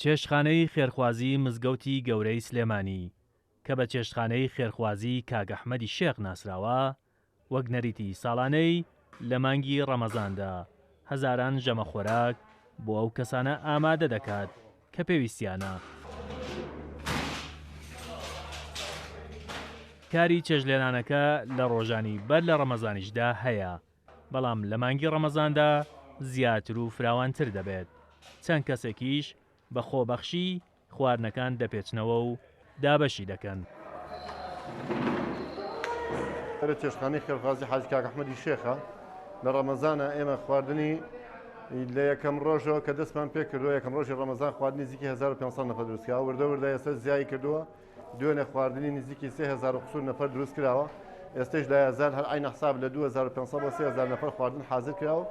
چێشتخانەی خێرخوازی مزگەوتی گەورەی سلێمانی کە بە چێشتخانەی خێرخوازی کاک ئەحمەدی شێخ ناسراوە، وەک نەریتی ساڵانەی لە مانگی ڕەمەزاندا هەزاران ژەمە خۆراک بۆ ئەو کەسانە ئامادە دەکات کە پێویستیانە. کاری چێشتلێنانەکە لە ڕۆژانی بەر لە ڕەمەزانیشدا هەیە، بەڵام لە مانگی ڕەمەزاندا زیاتر و فراوانتر دەبێت، چەند کەسێکیش بە خۆبەخشی خواردنەکان دەپێچنەوە و دابەشی دەکەن. لە چێشتخانەی خێرخوازی حاجی کاک ئەحمەدی شێخە لە ڕەمەزانە ئێمە خواردنی لە یەکەم ڕۆژەوە کە دەستمان پێ کردووە یەکەم ڕۆژی ڕەمەزان خواردنی نزیکی 1500 نەفەر دروست کراوە وردە وردە ئێستا زیای کردووە دوێنێ خواردنی نزیکی 3000 و قسوور نەفەر دروست کراوە ئێستەیش لە یازار هەر عەینە حساب لە 2500 بۆ 3000 نەفەر خواردن حازر کراوە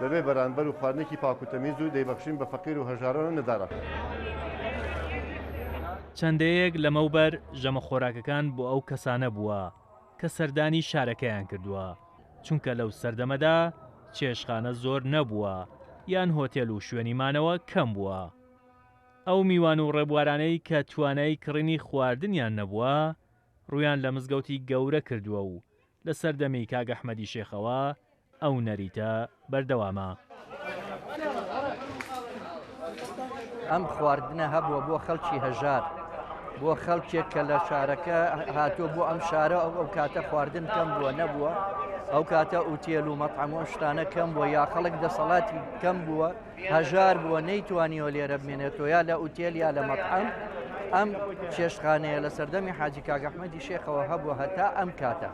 بەبێ بەرانبەر و خواردنێکی پاک و تەمیز و دەیبەخشین بە فەقیر و هەژاران و نەداران. چەند دەیەیەک لەمەوبەر ژەمە خۆراکەکان بۆ ئەو کەسانە بووە کە سەردانی شارەکەیان کردووە، چونکە لەو سەردەمەدا چێشتخانە زۆر نەبووە یان هۆتێل و شوێنی مانەوە کەم بووە. ئەو میوان و ڕێبوارانەی کە توانای کڕینی خواردنیان نەبووە ڕوویان لە مزگەوتی گەورە کردووە و لە سەردەمی کاک ئەحمەدی شێخەوە ئەو نەریتە بەردەوامە. ئەم خواردنە هەبووە بۆ خەڵکی هەژار، بۆ خەڵکێک کە لە شارەکە هاتووە بۆ ئەم شارە ئەو ئەو کاتە خواردن کەم بووە نەبووە ئەو کاتە ئوتێل و مەتعەم و شتانە کەم بووە یا خەڵک دەسەڵاتی کەم بووە هەژار بووە نەیتوانیوە لێرە بمێنێتەوە یا لە ئوتێل یا لە مەتعەم ئەم چێشتخانەیە لە سەردەمی حاجی کاک ئەحمەدی شێخەوە هەبووە هەتا ئەم کاتە.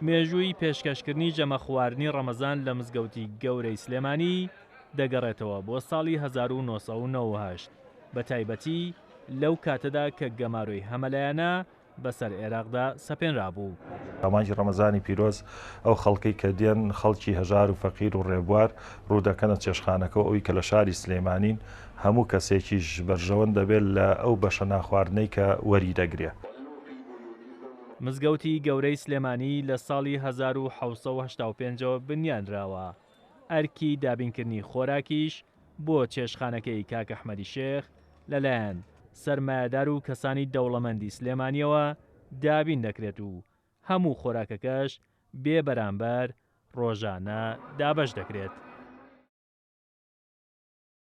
مێژووی پێشکەشکردنی ژەمە خواردنی ڕەمەزان لە مزگەوتی گەورەی سلێمانی دەگەڕێتەوە بۆ ساڵی 1998 بەتایبەتی لەو کاتەدا کە گەمارۆی هەمەلایەنە بەسەر عێراقدا سەپێنرابوو. مانگی ڕەمەزانی پیرۆز ئەو خەڵکەی کە دێن خەڵکی هەژار و فەقیر و ڕێبوار ڕوودەکەنە چێشتخانەکە و ئەوی کە لە شاری سلێمانین هەموو کەسێکیش بەرژەوەند دەبێت لە ئەو بەشە ناخواردنەی کە وەری دەگرێ. مزگەوتی گەورەی سلێمانی لە ساڵی 1785 ەوە بنیانراوە، ئەرکی دابینکردنی خۆراکیش بۆ چێشتخانەکەی کاک ئەحمەدی شێخ لەلایەن سەرمایەدار و کەسانی دەوڵەمەندی سلێمانیەوە دابین دەکرێت و هەموو خۆراکەکەش بێ بەرامبەر ڕۆژانە دابەش دەکرێت.